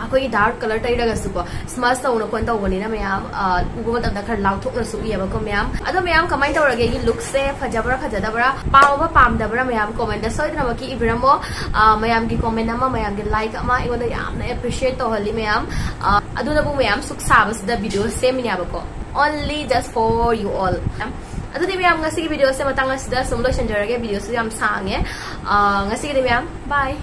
ꯑꯩꯈꯣꯏꯒꯤ ꯗꯥꯔꯛ ꯀꯂꯔ ꯇꯩꯔꯒꯁꯨꯀꯣ, ꯁ꯭ꯃꯁ ꯇꯧꯅ ꯈꯣꯠꯅ ꯇꯧꯕꯅꯤꯅ ꯃꯌꯥꯝ, ꯑ, ꯎꯕ ꯃꯇꯝꯗ ꯈꯔ ꯂꯥꯎꯊꯣꯛꯅꯁꯨ ꯎꯏꯌꯦꯕꯀꯣ ꯃꯌꯥꯝ꯫ ꯑꯗꯣ ꯃꯌꯥꯝ, ꯀꯃꯥꯏꯅ ꯇꯧꯔꯒꯦ ꯑꯩꯒꯤ ꯂꯨꯛꯁꯦ? ꯐꯖꯕ꯭ꯔꯥ ꯐꯖꯗꯕ꯭ꯔꯥ? ꯄꯥꯝꯕ ꯄꯥꯝꯗꯕ꯭ꯔꯥ ꯃꯌꯥꯝ ꯀꯣꯃꯦꯟꯗ ꯁꯣꯏꯗꯅꯃꯛꯀꯤ ꯏꯕꯤꯔꯝꯃꯣ꯫ ꯑ, ꯃꯌꯥꯝꯒꯤ ꯀꯣꯃꯦꯟ ꯑꯃ, ꯃꯌꯥꯝꯒꯤ ꯂꯥꯏꯛ ꯑꯃ ꯑꯩꯉꯣꯟꯗ ꯌꯥꯝꯅ ꯑꯦꯄ꯭ꯔꯤꯁꯤꯌꯦꯠ ꯇꯧꯍꯜꯂꯤ ꯃꯌꯥꯝ꯫ ꯑ, ꯑꯗꯨꯅꯕꯨ ꯃꯌꯥꯝ ꯁꯨꯛ ꯁꯥꯕꯁꯤꯗ video ꯁꯦꯝꯃꯤꯅꯦꯕꯀꯣ, only just for you all꯫ ꯑꯗꯨꯗꯤ ꯃꯌꯥꯝ, ꯉꯁꯤꯒꯤ ꯚꯤꯗꯤꯑꯣꯁꯦ ꯃꯇꯥꯡ ꯑꯁꯤꯗ ꯁꯨꯝ ꯂꯣꯏꯁꯤꯟꯖꯔꯒꯦ꯫ ꯚꯤꯗꯤꯑꯣꯁꯨ ꯌꯥꯝ ꯁꯥꯡꯉꯦ꯫ ꯑ, ꯉꯁꯤꯒꯤꯗꯤ ꯃꯌꯥꯝ, bye꯫